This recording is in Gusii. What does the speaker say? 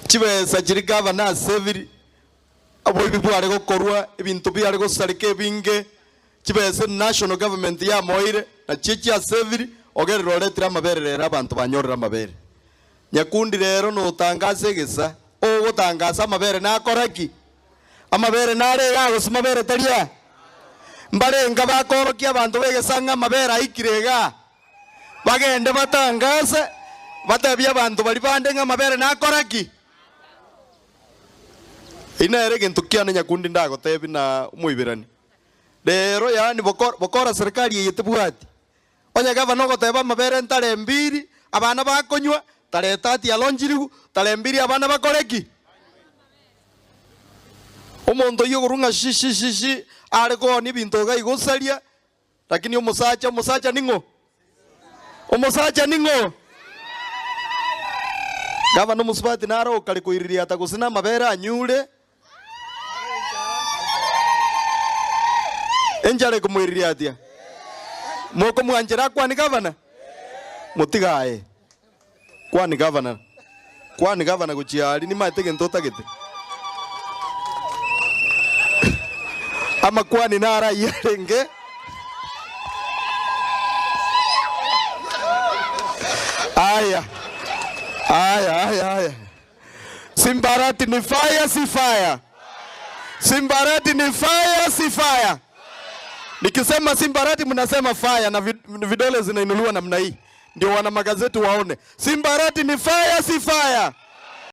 Chibesa chiria gavana aseviri, oboibi bware gokorwa, ebinto biare gosareka ebinge, chibesa enational government yamoeire, nachio chiaseviri, ogerire oretire amabere rero abanto banyorire amabere. Nyakundi rero notangase egesa, ogotangasa amabere nakora ki? Amabere nare igaa gose mabere tari aa? Mbarenga bakoorokia abanto b'egesa ng'a amabere aikire igaa? Bagende batangase, batebie abanto baria bande ng'a amabere nakora ki? Eyio nere egento kiane nyakundi ndagotebie na omoiberania. Rero yaani boko bokora serikali eye tebwati. Onye gavana ogoteba amabere ntare mbiri abana bakonywa, tare tati alonchirigu, tare mbiri abana bakore ki? Omonto oyio okorwa ng'a shi shi shi shi are koonia ebinto iga igosaria, lakini omosacha omosacha ning'o? Omosacha ning'o? Gavana omosubati naro okare koiririata gose namabere anyure, Enchara ekomoiririatia. Mokomwanchera akwane gavana? Motige aye. Kwani gavana. Kwani gavana gochia aria nimaete egento otagete. Amakwani naro ayio arenge. Aya. Aya, aya, aya. Simbarati ni fire si fire? Simbarati ni fire si fire? Nikisema Simbarati mnasema fire na vidole zinainuliwa namna hii, ndio wana magazeti waone. Simbarati ni fire si fire?